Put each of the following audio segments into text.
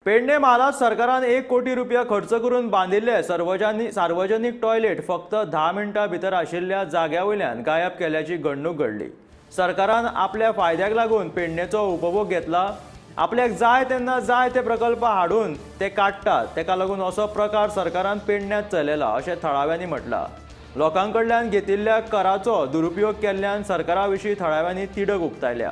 पेडणे म्हालांत सरकारान 1 कोटी रुपया खर्च करून बांदिल्ले सार्वजनिक टॉयलेट फक्त 10 मिनटां भितर आशिल्ल्या जाग्या वयल्यान गायब केल्याची घडणूक घडली। सरकारान आपल्या फायद्याक लागून पेडणेचो उपभोग घेतला। आपल्याक जाय तेन्ना जाय ते प्रकल्प हाडून ते काडटात, तेका लागून असो प्रकार सरकारान पेडण्यांत चलयला अशें थळाव्यांनी म्हटलां। लोकां कडल्यान घेतिल्ल्या कराचो दुरुपयोग केल्ल्यान सरकारा विशीं थळाव्यांनी तिडक उक्तायल्या।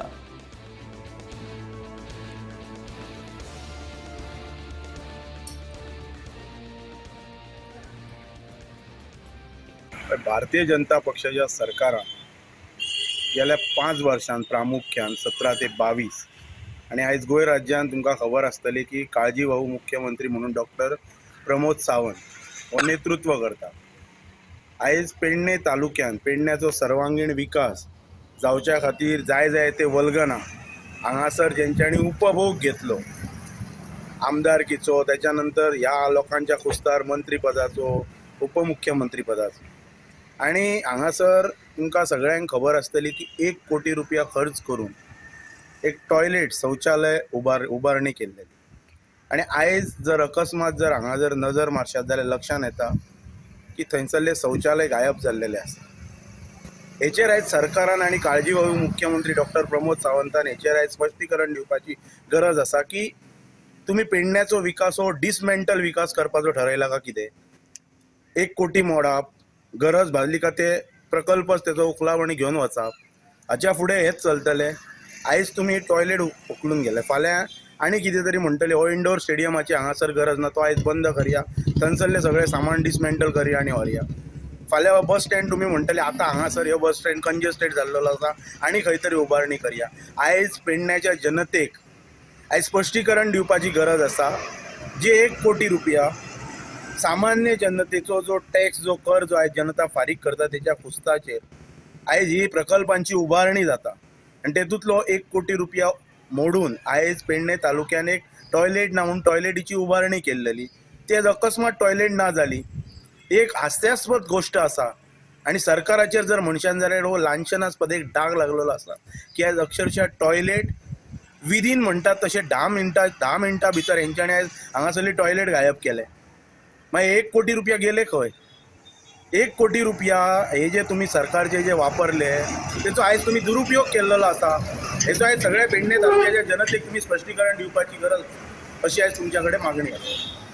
भारतीय जनता पक्षाच्या सरकारान गेल्या 5 वर्षांत प्रामुख्यान 17 ते 22 आनी आयज गोंय राज्यांत तुमकां खबर आसतली की काळजी भाऊ मुख्यमंत्री म्हणून डॉक्टर प्रमोद सावंत हो नेतृत्व करता। आयज पेडणे तालुक्यान पेडण्याचो सर्वांगीण विकास जावच्या खातीर जाय जाय ते वल्गना हांगासर जेंच्यांनी उपभोग घेतलो आमदारकीचो, त्याच्या नंतर ह्या लोकांच्या खुस्तार मंत्रीपदाचो, उपमुख्यमंत्रीपदाचो। आनी हांगासर तुमकां सगळ्यांक खबर आसतली की 1 कोटी रुपया खर्च करून एक टॉयलेट शौचालय उबारणी केल्लेली आनी आयज जर अकस्मात जर हांगा जर नजर मारशात जाल्यार लक्षांत येता की थंयसरलें शौचालय गायब जाल्लेलें आसा। हेचेर आयज सरकारान आनी काळजी भाऊ मुख्यमंत्री डॉक्टर प्रमोद सावंतान हेचेर आयज स्पश्टीकरण दिवपाची गरज आसा की तुमी पेडण्याचो विकास हो डिसमेंटल विकास करपाचो ठरयला का कितें? 1 कोटी मोडप, गरज भासली का ते प्रकल्पच तेचो उखलाप आनी घेवन वचप, हाच्या फुडें हेच चलतलें। आयज तुमी टॉयलेट उखलून गेले, फाल्यां आनी कितें तरी म्हणटले हो इंडोर स्टेडियमाची हांगासर गरज ना, तो आयज बंद करया, थंयसरलें सगळें सामान डिसमेंटल करया आनी व्हरया। फाल्यां बस स्टँड तुमी म्हणटले आतां हांगासर ह्यो बस स्टँड कंजेस्टेड जाल्लो आसा आनी खंय तरी उबारणी करया। आयज पेडण्याच्या जनतेक आयज स्पश्टीकरण दिवपाची गरज आसा। जे 1 कोटी रुपया सामान्य जनतेचो जो टॅक्स जो कर जो आयज जनता फारीक करता तेच्या खुस्ताचेर आयज ही प्रकल्पांची उबारणी जाता आनी तेतूंतलो 1 कोटी रुपया मोडून आयज पेडणे तालुक्यान एक टॉयलेट ना म्हूण टॉयलेटीची उबारणी केल्लेली, ते अकस्मात टॉयलेट ना जाली, एक हास्यास्पद गोश्ट आसा। आनी सरकाराचेर जर म्हणशान जाल्यार हो लांछनास्पद एक डाग लागलेलो आसा की आयज अक्षरशः टॉयलेट विदीन म्हणटात तशें 10 मिनटां भितर हेंच्यांनी आयज हांगासरली टॉयलेट गायब केलें। मागीर 1 कोटी रुपया गेले खंय? 1 कोटी रुपया हे जे तुमी सरकारचे जे वापरले तेचो आयज तुमी दुरुपयोग केल्लो आसा। हेचो आयज सगळ्या पेडणे तालुक्याच्या जनतेक तुमी स्पश्टीकरण दिवपाची गरज अशी आयज तुमच्या कडेन मागणी आसा।